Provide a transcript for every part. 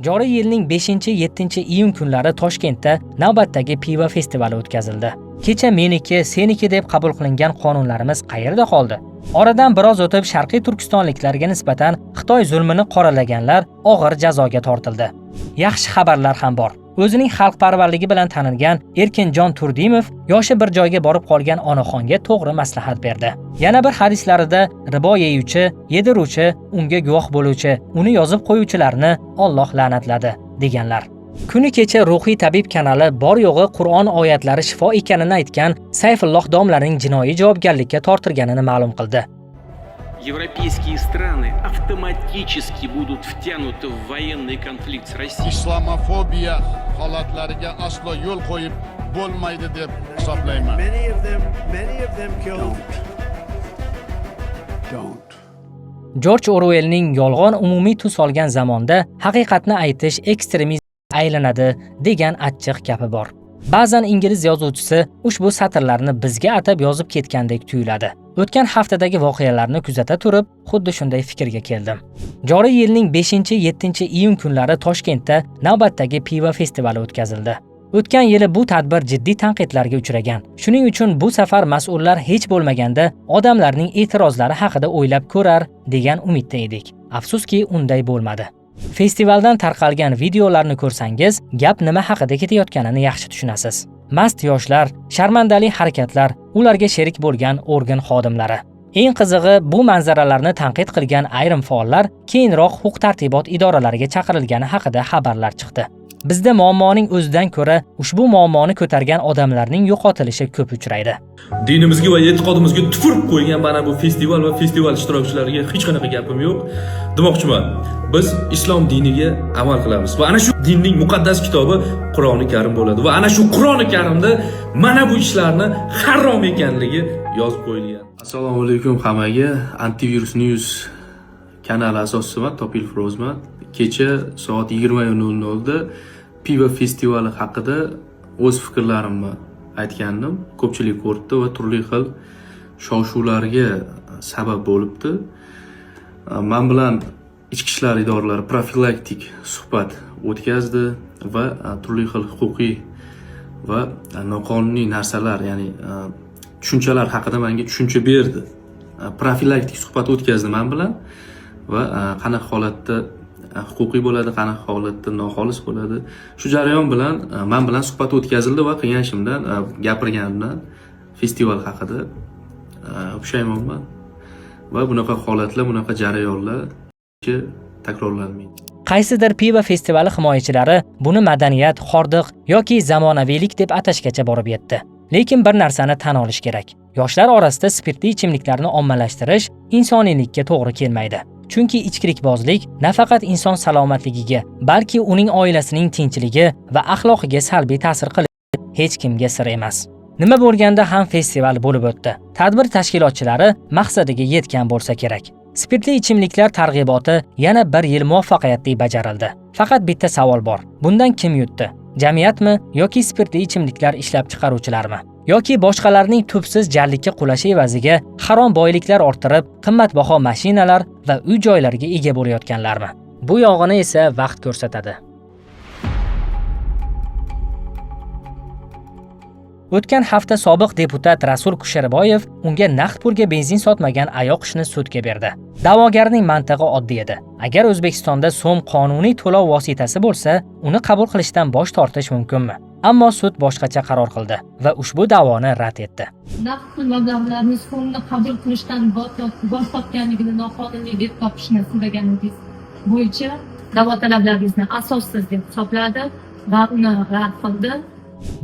Joriy yilning 5-7 iyun kunlari Toshkentda navbatdagi pivo festivali o'tkazildi. Kecha meniki, seniki deb qabul qilingan qonunlarimiz qayerda qoldi? Oradan biroz o'tib Sharqiy Turkistonliklarga nisbatan Xitoy zulmini qoralaganlar og'ir jazoga tortildi. Yaxshi xabarlar ham bor. O'zining xalqparvarligi bilan tanilgan Erkinjon Turdimov yoshi bir joyga borib qolgan onaxonga to'g'ri maslahat berdi. Yana bir hadislarida ribo yeyuvchi, yediruvchi, unga guvoh bo'luvchi, uni yozib qo'yuvchilarni Alloh la'natladi deganlar. Kuni kecha Ruhiy tabib kanali bor yo'g'i Qur'on oyatlari shifo ekanini aytgan Sayfulloh domlaning jinoiy javobgarlikka tortilganini ma'lum qildi. Европейские страны автоматически будут втянуты в военный конфликт с Россией. Islamofobiya holatlariga aslo yo'l qo'yib bo'lmaydi deb hisoblayman. Many of them killed. Don't. Jorj Oruellning "Yolg'on umumiy tus olgan zamonda haqiqatni aytish ekstremizm aylanadi" degan achchiq gapi bor. Ba'zan ingliz yozuvchisi ushbu satrlarni bizga atab yozib ketgandek tuyuladi. O'tgan haftadagi voqealarni kuzata turib, xuddi shunday fikrga keldim. Joriy yilning 5-7 iyun kunlari Toshkentda navbatdagi pivo festivali o'tkazildi. O'tgan yili bu tadbir jiddiy tanqidlarga uchragan. Shuning uchun bu safar mas'ullar hech bo'lmaganda odamlarning e'tirozlari haqida o'ylab ko'rar degan umidda edik. Afsuski, unday bo'lmadi. Festivaldan tarqalgan videolarni ko'rsangiz, gap nima haqida ketayotganini yaxshi tushunasiz. Mast yoshlar, sharmandali harakatlar, ularga sherik bo'lgan organ xodimlari. Eng qizig'i, bu manzaralarni tanqid qilgan ayrim faollar keyinroq huquq-tartibot idoralariga chaqirilgani haqida xabarlar chiqdi. Bizda muammoning o'zidan ko'ra ushbu muammoni ko'targan odamlarning yo'qotilishi ko'p uchraydi. Dinimizga va e'tiqodimizga tupurib qo'ygan mana bu festival va festival ishtirokchilariga hech qanaqa gapim yo'q. Demoqchiman, biz islom diniga amal qilamiz va ana shu dinning muqaddas kitobi Qur'oni Karim bo'ladi va ana shu Qur'oni Karimda mana bu ishlarni harom ekanligi yozib qo'yilgan. Assalomu alaykum hammaga. Antivirus News kanali asoschisiman, Topil Frozman. Kecha soat 20:00 da pivo festivali haqida o'z fikrlarimni aytgandim. Ko'pchilik ko'ribdi va turli xil shov-shuvlarga sabab bo'libdi. Man bilan ichki ishlar idoralari profilaktik suhbat o'tkazdi va turli xil huquqiy va noqonuniy narsalar, ya'ni tushunchalar haqida menga tushuncha berdi. Profilaktik suhbat o'tkazdi man bilan va qanaqa holatda huquqiy bo'ladi, qanaqa holatda noxolis bo'ladi. Shu jarayon bilan man bilan suhbat o'tkazildi va qilgan ishimdan, gapirganimdan festival haqida pushaymonman va bunaqa holatlar, bunaqa jarayonlar takrorlanmaydi. Qaysidir pivo festivali himoyachilari buni madaniyat, hordiq yoki zamonaviylik deb atashgacha borib yetdi. Lekin bir narsani tan olish kerak. Yoshlar orasida spirtli ichimliklarni ommalashtirish insoniylikka to'g'ri kelmaydi. Chunki ichkilikbozlik nafaqat inson salomatligiga, balki uning oilasining tinchligi va axloqiga salbiy ta'sir qilishi hech kimga sir emas. Nima bo'lganda ham festival bo'lib o'tdi. Tadbir tashkilotchilari maqsadiga yetgan bo'lsa kerak. Spirtli ichimliklar targ'iboti yana bir yil muvaffaqiyatli bajarildi. Faqat bitta savol bor. Bundan kim yutdi? Jamiyatmi yoki spirtli ichimliklar ishlab chiqaruvchilarmi? Yoki boshqalarning tubsiz jarlikka qulashi evaziga harom boyliklar orttirib, qimmatbaho mashinalar va uy-joylarga ega bo'layotganlarmi? Bu yog'ini esa vaqt ko'rsatadi. O'tgan hafta sobiq deputat Rasul Kusherboyev unga naqd pulga benzin sotmagan AYoQShni sudga berdi. Da'vogarning mantig'i oddiy edi. Agar O'zbekistonda so'm qonuniy to'lov vositasi bo'lsa, uni qabul qilishdan bosh tortish mumkinmi? Ammo sud boshqacha qaror qildi va ushbu da'voni rad etdi. Naqd pul mablag'larini so'mni qabul qilishdan bosh tortganligini noqonuniy deb topishni so'raganingiz bo'yicha da'vo talablaringizni asossiz deb hisobladi va uni rad qildi.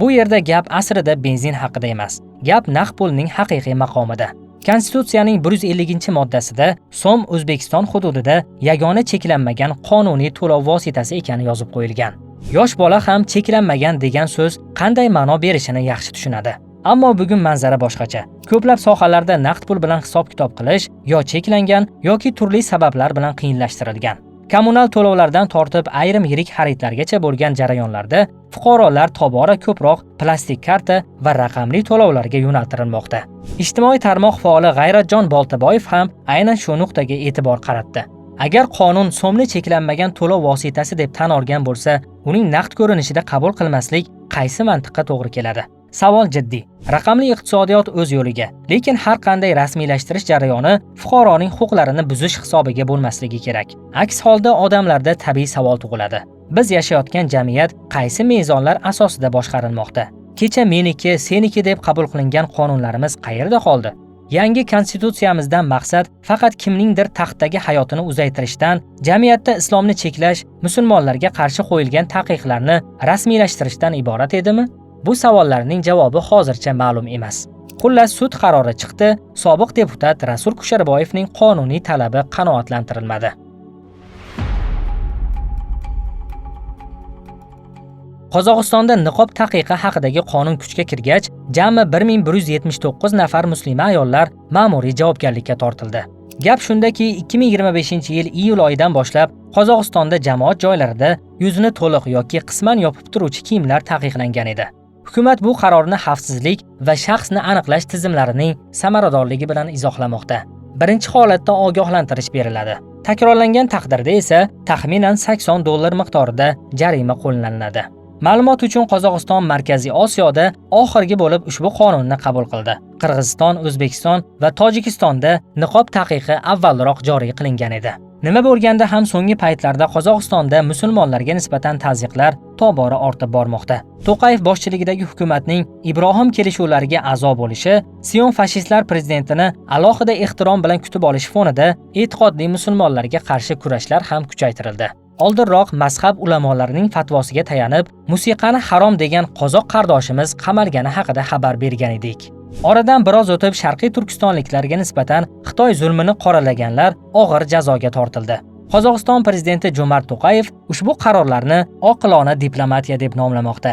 Bu yerda gap aslida benzin haqida emas. Gap naqd pulning haqiqiy maqomida. Konstitutsiyaning 150-moddasida so'm O'zbekiston hududida yagona cheklanmagan qonuniy to'lov vositasi ekani yozib qo'yilgan. Yosh bola ham cheklanmagan degan so'z qanday ma'no berishini yaxshi tushunadi. Ammo bugun manzara boshqacha. Ko'plab sohalarda naqd pul bilan hisob-kitob qilish yo cheklangan yoki turli sabablar bilan qiyinlashtirilgan. Kommunal to'lovlardan tortib ayrim yirik xaridlargacha bo'lgan jarayonlarda fuqarolar tobora ko'proq plastik karta va raqamli to'lovlarga yo'naltirilmoqda. Ijtimoiy tarmoq faoli G'ayratjon Boltaboyev ham aynan shu nuqtaga e'tibor qaratdi. Agar qonun so'mni cheklanmagan to'lov vositasi deb tan olgan bo'lsa, uning naqd ko'rinishida qabul qilmaslik qaysi mantiqqa to'g'ri keladi? Savol jiddiy. Raqamli iqtisodiyot o'z yo'liga, lekin har qanday rasmiylashtirish jarayoni fuqaroning huquqlarini buzish hisobiga bo'lmasligi kerak. Aks holda odamlarda tabiiy savol tug'iladi. Biz yashayotgan jamiyat qaysi mezonlar asosida boshqarilmoqda? Kecha meniki, seniki deb qabul qilingan qonunlarimiz qayerda qoldi? Yangi konstitutsiyamizdan maqsad faqat kimningdir taxtdagi hayotini uzaytirishdan, jamiyatda islomni cheklash, musulmonlarga qarshi qo'yilgan taqiqlarni rasmiylashtirishdan iborat edimi? Bu savollarning javobi hozircha ma'lum emas. Xullas, sud qarori chiqdi, sobiq deputat Rasul Kusherboyevning qonuniy talabi qanoatlantirilmadi. Qozog'istonda niqob taqiqi haqidagi qonun kuchga kirgach, jami 1179 nafar muslima ayollar ma'muriy javobgarlikka tortildi. Gap shundaki, 2025-yil iyul oyidan boshlab Qozog'istonda jamoat joylarida yuzini to'liq yoki qisman yopib turuvchi kiyimlar taqiqlangan edi. Hukumat bu qarorni xavfsizlik va shaxsni aniqlash tizimlarining samaradorligi bilan izohlamoqda. Birinchi holatda ogohlantirish beriladi. Takrorlangan taqdirda esa taxminan $80 miqdorida jarima qo'llaniladi. Ma'lumot uchun, Qozog'iston Markaziy Osiyoda oxirgi bo'lib ushbu qonunni qabul qildi. Qirg'iziston, O'zbekiston va Tojikistonda niqob taqiqi avvalroq joriy qilingan edi. Nima bo'lganda ham so'nggi paytlarda Qozog'istonda musulmonlarga nisbatan tazyiqlar tobora ortib bormoqda. To'qayev boshchiligidagi hukumatning Ibrohim kelishuvlariga a'zo bo'lishi, Sion fashistlar prezidentini alohida ehtirom bilan kutib olish fonida e'tiqodli musulmonlarga qarshi kurashlar ham kuchaytirildi. Oldinroq mazhab ulamolarining fatvosiga tayanib, musiqani harom degan qozoq qardoshimiz qamalgani haqida xabar bergan edik. Oradan biroz o'tib Sharqiy Turkistonliklarga nisbatan Xitoy zulmini qoralaganlar og'ir jazoga tortildi. Qozog'iston prezidenti Jo'mart To'qayev ushbu qarorlarni oqilona diplomatiya deb nomlamoqda.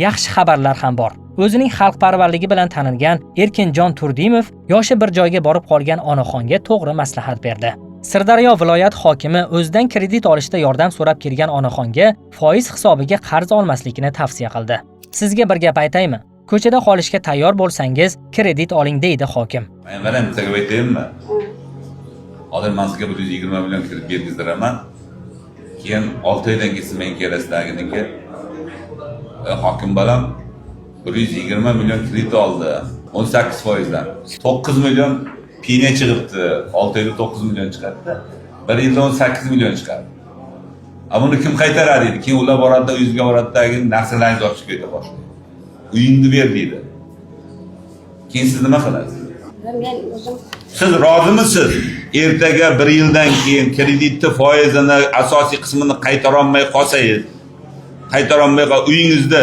Yaxshi xabarlar ham bor. O'zining xalqparvarligi bilan tanilgan Erkinjon Turdimov yoshi bir joyga borib qolgan onaxonga to'g'ri maslahat berdi. Sirdaryo viloyat hokimi o'zidan kredit olishda yordam so'rab kelgan onaxonga foiz hisobiga qarz olmaslikni tavsiya qildi. Sizga bir gap aytaymi? Ko'chada qolishga tayyor bo'lsangiz, kredit oling, deydi hokim. Men qarang, bitta gap aytayinmi? Hozir men sizga 120 million kredit bergizdiraman. Keyin 6 oydan keyin siz menga kelasizlarniki. Hokim bolam 120 million kredit oldi. 18%dan. 9 million pina chiqibdi. 6 oyda 9 million chiqadi. Bir yilda 18 million chiqadi. A buni kim qaytaradi deydi. Keyin ular boradi, uyingizga boradi, narsalarni olib chiqib keta boshlaydi. Uyingni ber deydi. Keyin siz nima qilasiz? Men o'zim Siz rozimisiz? Ertaga bir yildan keyin kreditni foizini, asosiy qismini qaytara olmay qolsangiz, qaytara olmay uyingizni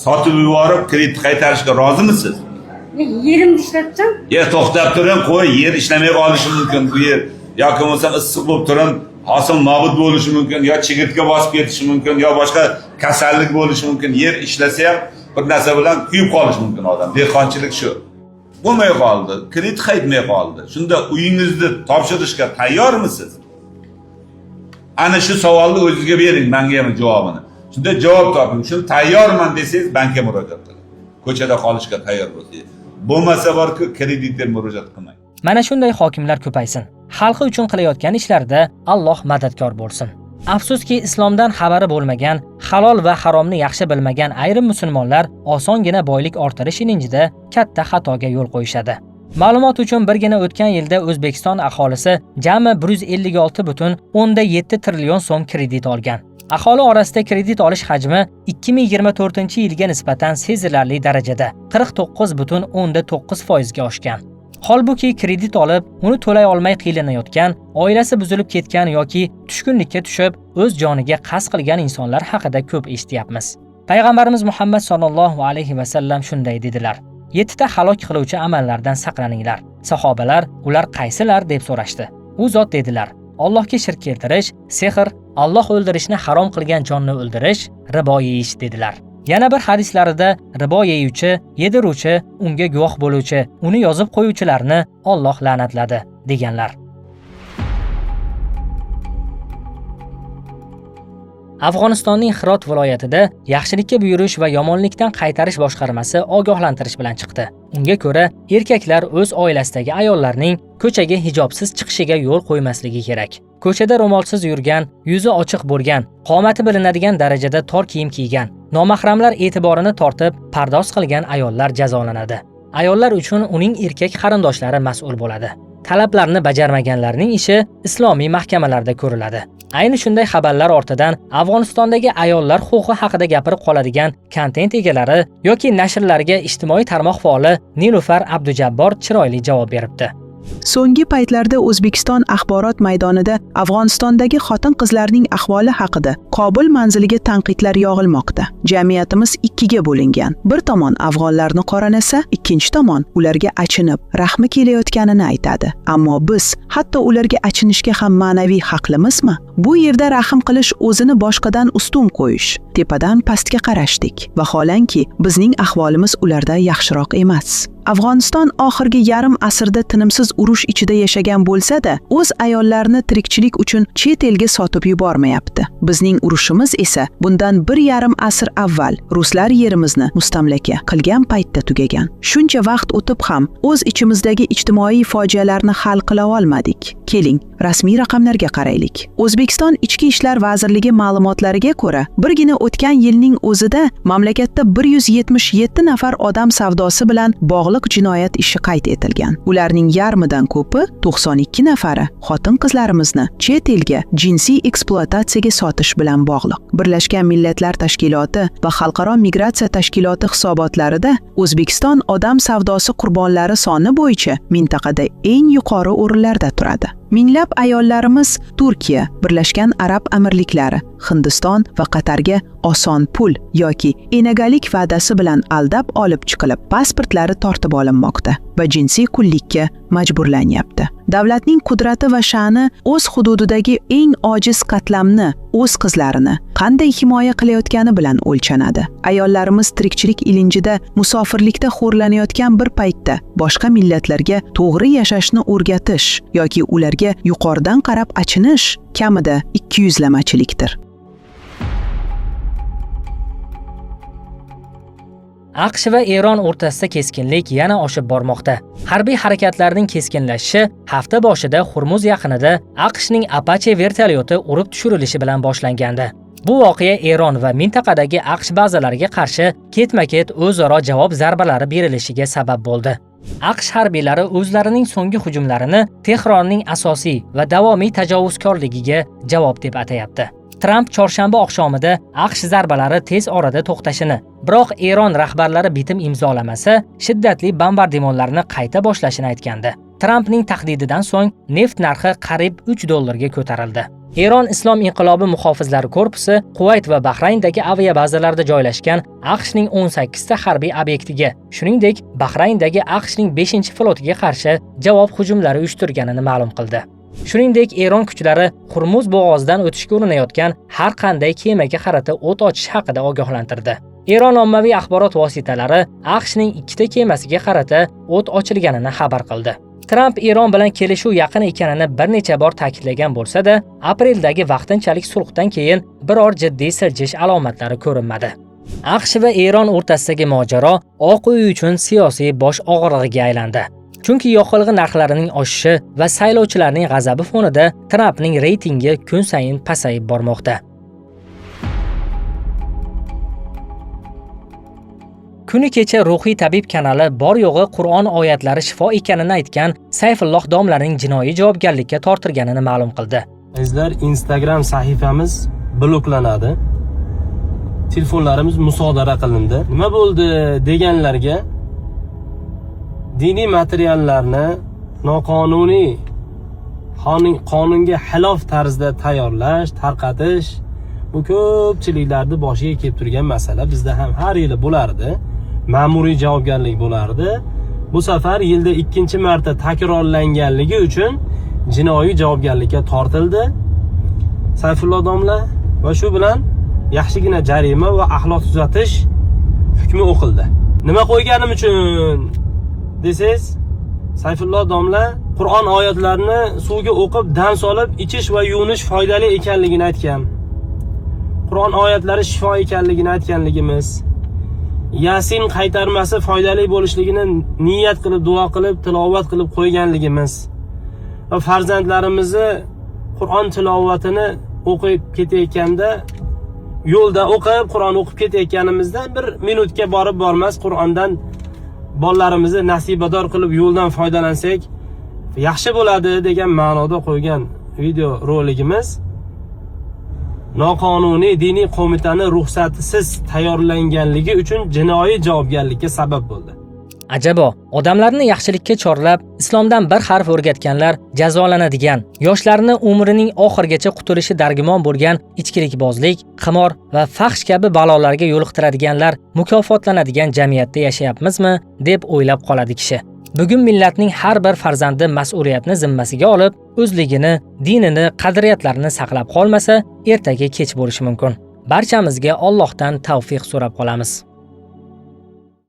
sotib yuborib kredit qaytarishga rozimisiz? Men yerimni ishlatsam, Yer to'xtab turing, qo'y, yer ishlamay qolishi mumkin bu yer. Yoki bo'lmasam issiq bo'lib turib, hosil nobud bo'lishi mumkin, yo chigirtka bosib ketishi mumkin, yo boshqa kasallik bo'lishi mumkin. Yer ishlasa ham bir narsa bilan kuyib qolishi mumkin odam. Dehqonchilik shu. Bo'lmay qoldi, kredit qaytmay qoldi. Shunda uyingizni topshirishga tayyormisiz? Ana shu savolni o'zingizga bering, menga ham javobini. Shunda javob toping. Shuni tayyorman desangiz bankka murojaat qiling. Ko'chada qolishga tayyor bo'lsangiz. Bo'lmasa borku kreditga murojaat qilmang. Mana shunday hokimlar ko'paysin. Xalqi uchun qilayotgan ishlarida Alloh madadkor bo'lsin. Afsuski, islomdan xabari bo'lmagan, halol va haromni yaxshi bilmagan ayrim musulmonlar osongina boylik orttirish ilinjida katta xatoga yo'l qo'yishadi. Ma'lumot uchun, birgina o'tgan yilda O'zbekiston aholisi jami 156,7 trillion so'm kredit olgan. Aholi orasida kredit olish hajmi 2024-yilga nisbatan sezilarli darajada 49,9% ga oshgan. Holbuki kredit olib, uni to'lay olmay qiylanayotgan, oilasi buzilib ketgan yoki tushkunlikka tushib, o'z joniga qasd qilgan insonlar haqida ko'p eshityapmiz. Payg'ambarimiz Muhammad sollallohu alayhi va sallam shunday dedilar: 7 ta halok qiluvchi amallardan saqlaninglar. Sahobalar, ular qaysilar deb so'rashdi. U zot dedilar: Allohga shirk keltirish, sehr, Alloh o'ldirishni harom qilgan jonni o'ldirish, ribo yeyish dedilar. Yana bir hadislarida ribo yeyuvchi, yediruvchi, unga guvoh bo'luvchi, uni yozib qo'yuvchilarni Alloh la'natladi deganlar. Afg'onistonning Hirot viloyatida yaxshilikka buyurish va yomonlikdan qaytarish boshqarmasi ogohlantirish bilan chiqdi. Unga ko'ra, erkaklar o'z oilasidagi ayollarning ko'chaga hijobsiz chiqishiga yo'l qo'ymasligi kerak. Ko'chada ro'molsiz yurgan, yuzi ochiq bo'lgan, qomati bilinadigan darajada tor kiyim kiygan, nomahramlar e'tiborini tortib, pardoz qilgan ayollar jazolanadi. Ayollar uchun uning erkak qarindoshlari mas'ul bo'ladi. Talablarni bajarmaganlarning ishi islomiy mahkamalarda ko'riladi. Ayni shunday xabarlar ortidan Afg'onistondagi ayollar huquqi haqida gapirib qoladigan kontent egalari yoki nashrlarga ijtimoiy tarmoq faoli Nilufar Abdujabbor chiroyli javob beribdi. So'nggi paytlarda O'zbekiston axborot maydonida Afg'onistondagi xotin-qizlarning ahvoli haqida Kobul manziliga tanqidlar yog'ilmoqda. Jamiyatimiz ikkiga bo'lingan. Bir tomon afg'onlarni qoralasa, ikkinchi tomon ularga achinib, rahmi kelayotganini aytadi. Ammo biz hatto ularga achinishga ham ma'naviy haqlimizmi? Bu yerda rahm qilish o'zini boshqadan ustun qo'yish, tepadan pastga qarashdik. Vaholanki, bizning ahvolimiz ularda yaxshiroq emas. Afg'oniston oxirgi yarim asrda tinimsiz urush ichida yashagan bo'lsa-da, o'z ayollarini tirikchilik uchun chet elga sotib yubormayapti. Bizning urushimiz esa bundan 1,5 asr avval ruslar yerimizni mustamlaka qilgan paytda tugagan. Shuncha vaqt o'tib ham o'z ichimizdagi ijtimoiy fojialarni hal qila olmadik. Keling, rasmiy raqamlarga qaraylik. O'zbekiston Ichki ishlar vazirligi ma'lumotlariga ko'ra, birgina o'tgan yilning o'zida mamlakatda 177 nafar odam savdosi bilan bog'liq jinoyat ishi qayd etilgan. Ularning yarmidan ko'pi, 92 nafari xotin-qizlarimizni chet elga jinsiy ekspluatatsiyaga sotish bilan bog'liq. Birlashgan Millatlar Tashkiloti va Xalqaro migratsiya tashkiloti hisobotlarida O'zbekiston odam savdosi qurbonlari soni bo'yicha mintaqada eng yuqori o'rinlarda turadi. Minglab ayollarimiz Turkiya, Birlashgan Arab Amirliklari, Hindiston va Qatarga oson pul yoki enagalik va'dasi bilan aldab olib chiqilib, pasportlari tortib olinmoqda va jinsiy qullikka majburlanyapti. Davlatning qudrati va sha'ni o'z hududidagi eng ojiz qatlamni, o'z qizlarini qanday himoya qilayotgani bilan o'lchanadi. Ayollarimiz tirikchilik ilinjida, musofirlikda xo'rlanayotgan bir paytda boshqa millatlarga to'g'ri yashashni o'rgatish yoki ularga yuqoridan qarab achinish kamida ikkiyuzlamachilikdir. AQSh va Eron o'rtasida keskinlik yana oshib bormoqda. Harbiy harakatlarning keskinlashishi hafta boshida Hurmuz yaqinida AQShning Apache vertolyoti urib tushirilishi bilan boshlangandi. Bu voqea Eron va mintaqadagi AQSh bazalariga qarshi ketma-ket o'zaro javob zarbalari berilishiga sabab bo'ldi. AQSh harbiylari o'zlarining so'nggi hujumlarini Tehronning asosiy va davomiy tajovuzkorligiga javob deb atayapti. Tramp chorshanba oqshomida AQSh zarbalari tez orada to'xtashini, biroq Eron rahbarlari bitim imzolamasa, shiddatli bombardimonlarni qayta boshlashini aytgandi. Trampning tahdididan so'ng neft narxi qariyb $3 ga ko'tarildi. Eron Islom inqilobi muhofizlari korpusi Quvayt va Bahrayndagi aviabazalarda joylashgan AQShning 18 ta harbiy obyektiga, shuningdek, Bahrayndagi AQShning 5-flotiga qarshi javob hujumlari uyushtirganini ma'lum qildi. Shuningdek, Eron kuchlari Hurmuz bo'g'ozidan o'tishga urinayotgan har qanday kemaga qarata o't ochish haqida ogohlantirdi. Eron ommaviy axborot vositalari AQShning 2 ta kemasiga qarata o't ochilganini xabar qildi. Tramp Eron bilan kelishuv yaqin ekanini bir necha bor ta'kidlagan bo'lsa-da, apreldagi vaqtinchalik sulhdan keyin biror jiddiy siljish alomatlari ko'rinmadi. AQSh va Eron o'rtasidagi mojaro Oq uy uchun siyosiy bosh og'rig'iga aylandi. Chunki yoqilg'i narxlarining oshishi va saylovchilarning g'azabi fonida Trampning reytingi kun sayin pasayib bormoqda. Kuni kecha Ruhiy tabib kanali bor yo'g'i Qur'on oyatlari shifo ekanini aytgan Sayfulloh domlaning jinoiy javobgarlikka tortilganini ma'lum qildi. Azizlar, Instagram sahifamiz bloklanadi. Telefonlarimiz musodara qilindi. Nima bo'ldi deganlarga diniy materiallarni noqonuniy, qonunga xilof tarzda tayyorlash, tarqatish bu ko'pchiliklarning boshiga kelib turgan masala. Bizda ham har yili bo'lardi. Ma'muriy javobgarlik bo'lardi. Bu safar yilda 2-chi marta takrorlanganligi uchun jinoiy javobgarlikka tortildi Sayfulloh domla va shu bilan yaxshigina jarima va axloq tuzatish hukmi o'qildi. Nima qo'yganim uchun desangiz, Sayfulloh domla Qur'on oyatlarini suvga o'qib dam solib ichish va yuvinish foydali ekanligini aytgan. Qur'on oyatlari shifo ekanligini aytganligimiz, Yasin qaytarmasi foydali bo'lishligini niyat qilib, duo qilib, tilovat qilib qo'yganligimiz va farzandlarimizni Qur'on tilovatini o'qib ketayotganda, yo'lda o'qib, Qur'on o'qib ketayotganimizda bir minutga borib bormas Qur'ondan bolalarimizni nasibador qilib yo'ldan foydalansak yaxshi bo'ladi degan ma'noda qo'ygan video roligimiz noqonuniy diniy qo'mitani ruxsatisiz tayyorlanganligi uchun jinoiy javobgarlikka sabab bo'ldi. Ajabo, odamlarni yaxshilikka chorlab, islomdan bir harf o'rgatganlar jazolanadigan, yoshlarni umrining oxirigacha qutulishi dargumon bo'lgan ichkilikbozlik, qimor va fahsh kabi balolarga yo'liqtiradiganlar mukofotlanadigan jamiyatda yashayapmizmi, deb o'ylab qoladi kishi. Bugun millatning har bir farzandi mas'uliyatni zimmasiga olib, o'zligini, dinini, qadriyatlarini saqlab qolmasa, ertaga kech bo'lishi mumkin. Barchamizga Allohdan tavfiq so'rab qolamiz.